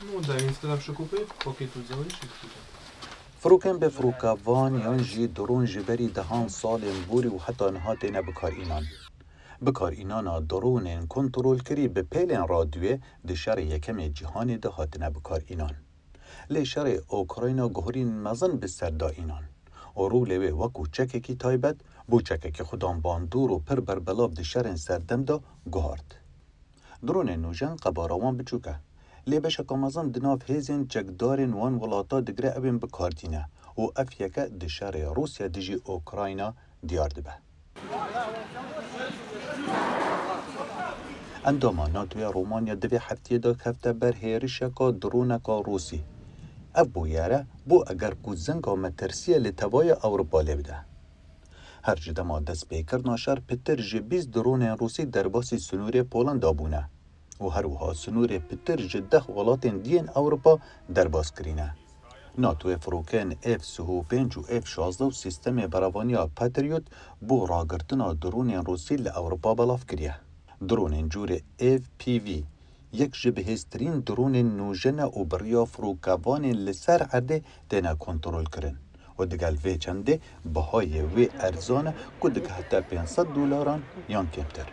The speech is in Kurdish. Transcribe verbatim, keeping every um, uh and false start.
Ну да, він сказав, що купив, поки тут залишив, купив. Firokên bêfirokevan yan jî dron ji berî dehan salên borî û heta niha têne bikarînan. Bikarînana dronên kontrolkirî bi pêlên radyoyê di şerê yekemê cîhanê de hatine bikarînan. Lê şerê Ukrayna guherîn mezin bi ser da înan û rolê wê wekû çekekî taybet bo çekekî xudan bandor û pir berbelav di şerên serdem de guhart. Dronên nûjen qebara wan biçûk e. Lê beşeka mezin di nav hêzên çekdarên wan welata digire ew ên bi kar tîne û ev yeke di şerê Rûsya dijî Ukrayna diyar dibe. Endama NATOyê Romanya di vê heftiyê de kefte ber hêrişeka droneka Rûsî. Ev bûyere bû eger ku zenga metirsiyê li tevaya Ewropa lê bide. Her ji dema destpêkirina şer pitir ji bîst dronên Rûsî derbasî sinûrê Polenda bûne û her wiha sinûrê pitir ji deh welatên diyên Ewropa derbas kirîne. NATOyê firokên F sih û pênc û F şazdeh û sîstemê berevaniya Patriot bo ragirtina dronên Rûsî li Ewropa belav kiriye. Dronên cûrê F P V yek ji bihêztirîn dronên nûjen e û bi riya firokevanên li ser erdê têne kontrolkirin û digel vê çendê bihayê wê erzan e ku digihete pênc sed dolaran yan kêmtir.